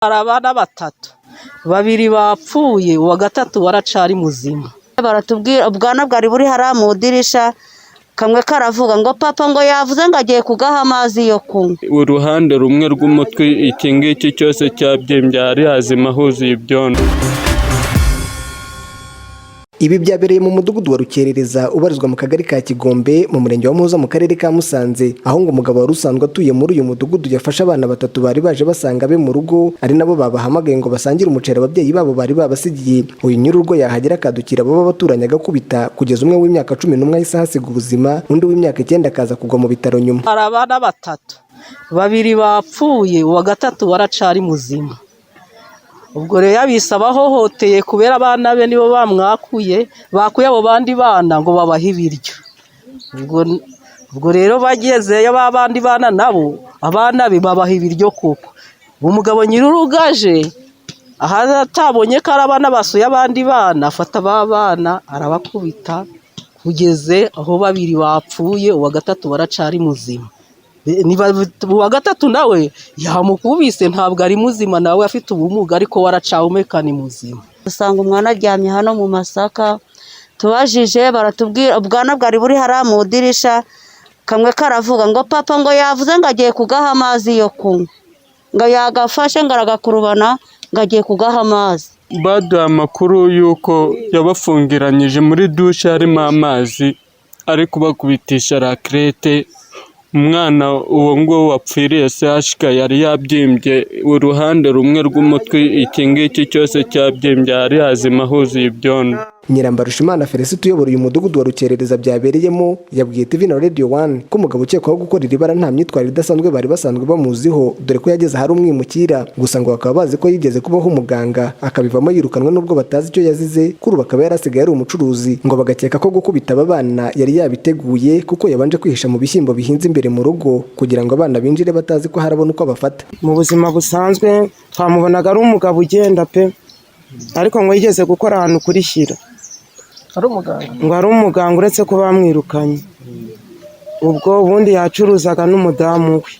Hari abana batatu, babiri bapfuye, uwa gatatu aracari muzima. Baratubwira ubwana bwari buri hariya mu idirisha, kamwe karavuga ngo papa ngo yavuze ngo agiye kugaha amazi yo kunywa. Uruhande rumwe rw'umutwe, iki ngiki cyose cyabyimbye, hari hazima huzuye ibyondo. Ibi byabereye mu mudugudu wa Rukerereza ubarizwa mu kagari ka Kigombe, mu murenge wa Muhoza, mu karere ka Musanze, aho ngo umugabo wari usanzwe atuye muri uyu mudugudu yafashe abana batatu bari baje basanga abe mu rugo, ari nabo babahamagaye ngo basangire umuceri ababyeyi babo bari babasigiye. Uyu nyir'urugo yahagera akadukira abo baturanyi, agakubita kugeza umwe w'imyaka 11 ahise ahasiga ubuzima, undi w'imyaka 9 akaza kugwa mu bitaro nyuma. Hari abana batatu, babiri bapfuye, uwa gatatu aracari muzima. Ubwo rero yabise abahohoteye kubera abana be nibo bamwakuye, bakuye abo bandi bana ngo babahe ibiryo. Ubwo rero bagezeyo ba bandi bana nabo, abana be babaha ibiryo koko. Umugabo nyir'urugo aje aho atabonye ko ari abana basuye abandi bana, afata ba bana arabakubita kugeze aho babiri bapfuye, uwa gatatu aracari muzima. Uwa gatatu nawe yamukubise, ntabwo ari muzima, nawe afite ubumuga, ariko we aracahumeka, ni muzima. Dusanga umwana aryamye hano mu masaka, tubajije baratubwira ubwana bwari buri hariya mu idirisha, kamwe karavuga ngo papa ngo yavuze ngo agiye kugaha amazi yo kunywa, ngo yagafashe ngo aragakurubana ngo agiye kugaha amazi. Baduha amakuru y'uko yabafungiranyije muri dushe harimo amazi, ari kubakubitisha rakerete. Umwana uwo nguwo wapfiriye CHK yari yabyimbye uruhande rumwe rw'umutwe, iki ngiki cyose cyabyimbye, hari hazima huzuye ibyondo. Nyirambarushimana Felicite uyobora uyu mudugudu wa Rukerereza byabereyemo yabwiye TV na Radio One ko umugabo ukekwaho gukora iri bara nta myitwarire idasanzwe bari basanzwe bamuziho, dore ko yageze ahari umwimukira. Gusa ngo bakaba bazi ko yigeze kubaho umuganga akabivamo yirukanwe, nubwo batazi icyo yazize. Kuri ubu akaba yarasigaye ari umucuruzi. Ngo bagakeka ko gukubita aba bana yari yabiteguye, kuko yabanje kwihisha mu bishyimbo bihinze imbere mu rugo kugira ngo abana binjire batazi ko harabona uko abafata. Mu buzima busanzwe twamubonaga ari umugabo ugenda pe, ariko ngo yigeze gukora ahantu kuri Shyira. Ari umuganga? Ngo ari umuganga, uretse ko bamwirukanye. Ubwo ubundi yacuruzaga n'umudamu we.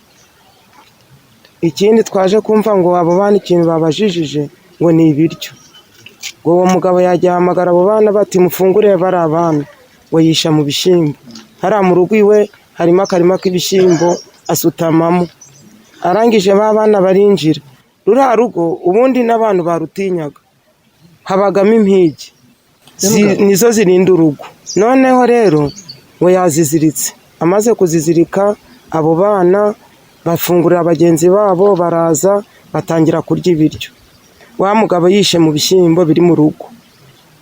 Ikindi twaje kumva ngo abo bana ikintu babajijije ngo ni ibiryo, ngo uwo mugabo yajya ahamagara abo bana bati mufungure bari abana, ngo yisha mu bishyimbo hariya mu rugo iwe, harimo akarima k'ibishyimbo, asutamamo, arangije ba bana barinjira. Ruriya rugo ubundi n'abantu barutinyaga, habagamo impigi, nizo zirinda urugo. Noneho rero ngo yaziziritse, amaze kuzizirika abo bana bafungurira bagenzi babo, baraza batangira kurya ibiryo, wa mugabo yishe mu bishyimbo biri mu rugo.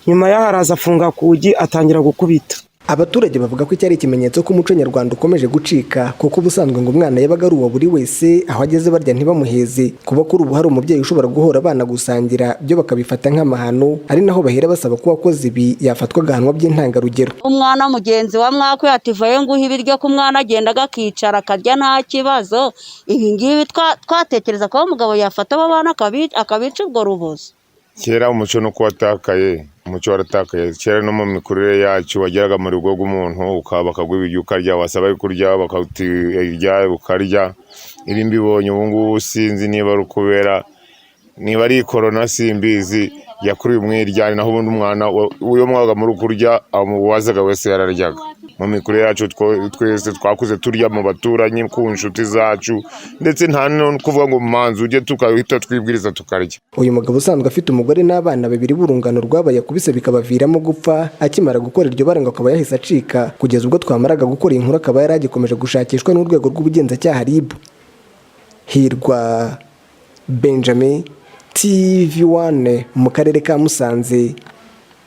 Nyuma y'aho araza afunga kugi, atangira gukubita. Abaturage bavuga ko iki ari ikimenyetso ko umuco nyarwanda ukomeje gucika, kuko ubusanzwe ngo umwana yabaga ari uwa buri wese, aho ageze barya ntibamuheze. Kuba kuri ubu hari umubyeyi ushobora guhora abana gusangira, byo bakabifata nk'amahano, ari naho bahera basaba ko uwakoze ibi yafatwa agahanwa by'intangarugero. Umwana mugenzi wa mwakwe ati vayo nguhe ibiryo, ko umwana agenda akicara akarya nta kibazo. Ibi ngibi twatekereza ko umugabo yafata abo bana akabica ubwo rubozo. Kera umuco nuko watakaye, umuco waratakaye. Kera no mu mikurire yacu wageraga mu rugo rw'umuntu bakaguha ibiryo ukarya, wasaba kurya bakagutirya ukarya. Ibi mbibonye ubu ngubu, sinzi niba ari ukubera, niba ari korona, simbizi, yakuriye umwiryane. Naho ubundi umwana uyo mwabaga muri kurya, uwazaga wese yararyaga. Mu mikurire yacu twese twakuze turya mu baturanyi, ku nshuti zacu, ndetse nta no kuvuga ngo manzi ujye, tukahita twibwiriza tukarya. Uyu mugabo usanzwe afite umugore n'abana babiri b'urungano rwabaye akubise bikabaviramo gupfa, akimara gukora iryo bara ngo akaba yahise acika. Kugeza ubwo twamaraga gukora inkuru akaba yari agikomeje gushakishwa n'urwego rw'ubugenzacyaha RIB. Hirwa Benjamin, TV One, mu karere ka Musanze.